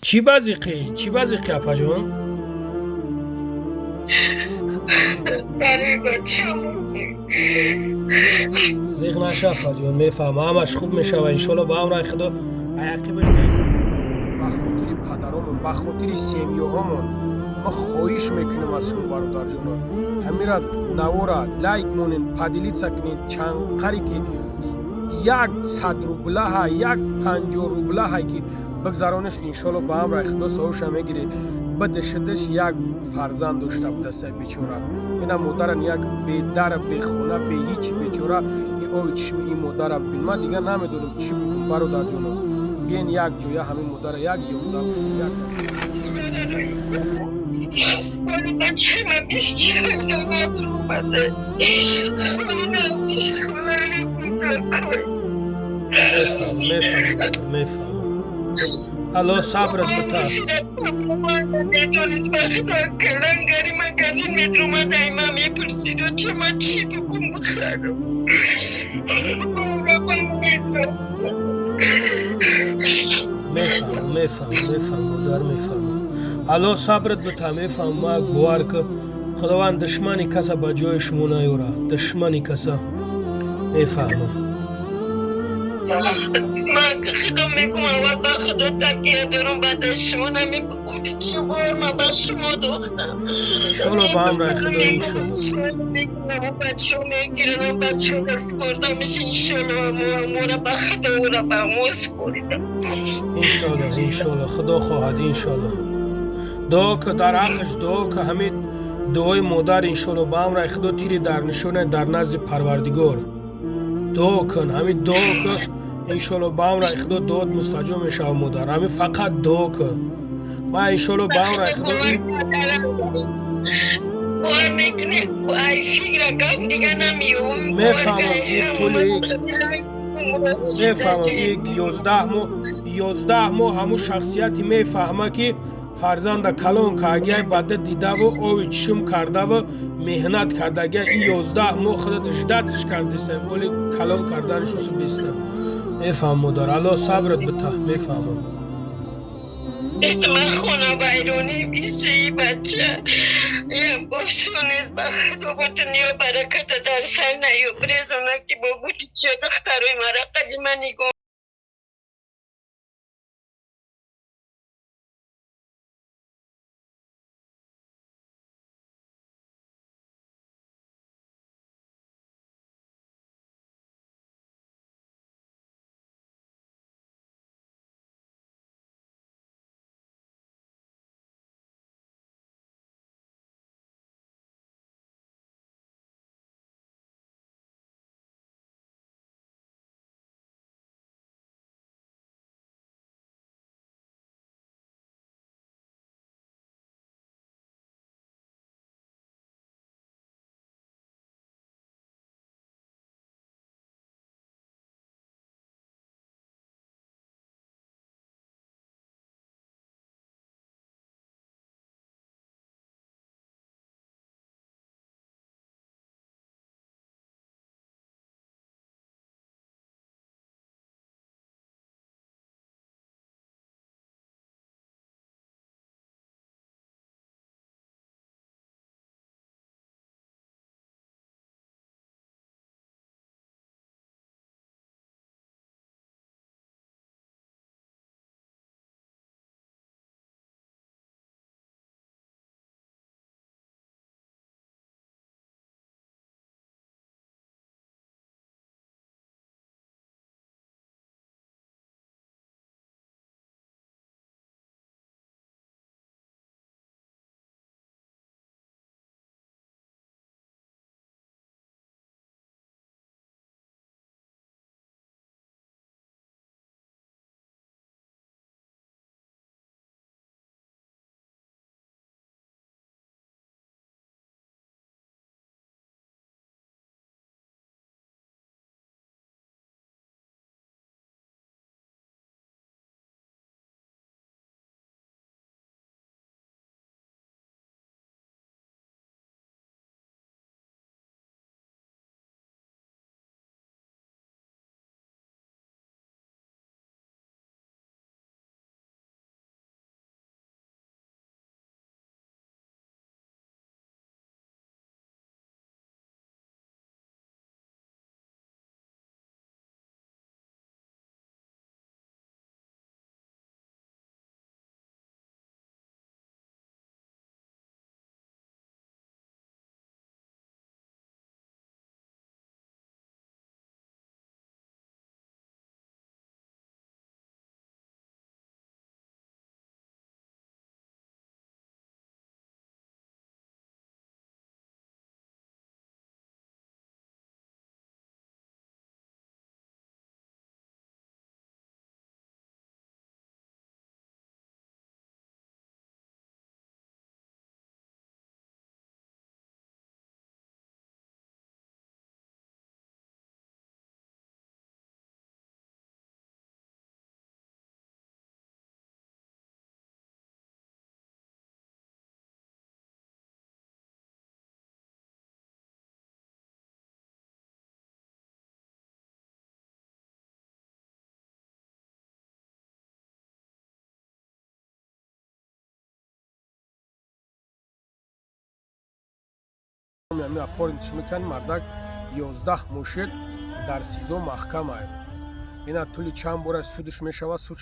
Чӣ ба зиқӣ, чӣ ба зиқӣ, апаҷон? Барои бачам. Зиқ наша, апаҷон, мефаҳмам, ҳамаш хуб мешава, иншолло, ба амраи Худо. Аяқибаш ба хотири падаромон, ба хотири семьёҳомон ма хоҳиш мекунем аз шумо, бародарҷонон, ҳамира навора лайк монед, поделиться кунед. Чанқаре ки 100 рублаҳа, як 50 рублаҳа ки бигзаронеш, иншолло, ба амраи Худо соҳибша мегиред. Бидишидиш як фарзанд дошта будаста бечора. Ина модаран як бедар, бехона, беҳичи бечора. И ови чишми ин модара бин, ман дигар намедонам чӣ бикун. Бародарҷонон, биен як ҷоя ҳамин модара як ёрдам як. Вали бачаи ман 21 соат омада. Хона 20 сола. Мефаҳмам, мефаҳмам, Алло сабрат бита. Метонist ба Худо, калангари магазин медромада, ма мепурсиду, ча ман чӣ бикун бихарам. Мефаҳмам, мефаҳмам, мефаҳмам, модар, мефаҳмам. Алло сабрат бита, мефаҳмам. Ма бовар ки, Худованд душмани каса ба ҷои шумо наёра, душмани каса. Мефаҳмам. Ман Худо мегум, аввал ба Худо такя дорам, баъд аз шумо. Намегум, чӣ бор ман ба шумо дохтам. Иншолло, ба амраи Худо, иншолло. Бачаҳо мегирам, бачаҳо даспорда меша, иншолло. Мора ба Худо, ора ба мо споридам. Иншолло, иншолло, Худо хоҳад, иншолло. Дуо ки дар ҳаққаш, дуо ки. Ҳамин дуои модар, иншолло, ба амраи Худо, тири дар нишоне дар назди Парвардигор. Дуо кун, ҳамин дуо ки, иншолло, ба амраи Худо дуот мустаҷоб мешавад, модар. Ҳамин фақат дуо кун. Ма, иншолло, ба амраи Худо. Бовар мекунӣ, ай фикра гап дига намеём. Мефаҳмам, и тӯли мефаҳмам, и 11 моҳ, 11 моҳ ҳамун шахсияти мефаҳма, ки фарзанда калон кардагиай, бада дидаву ови чишм кардаву меҳнат кардагиай. И 11 моҳ худат ждать ш кардиста, оли калон карданаш усубиста. Мефаҳмам, модар, Алло сабрат бита, мефаҳмам. Ман хона вайронӣ, бисии бача бошо нест. Ба Худо, бо дунё бараката дар сар наёб резона, ки бо гути чиё духтарои мара қадима нигоҳ. Ами оформить мекунанд. Мардак 11 моҳ шуд, дар СИЗО маҳкамае. Ина тӯли чанд бора судш мешавад, суд.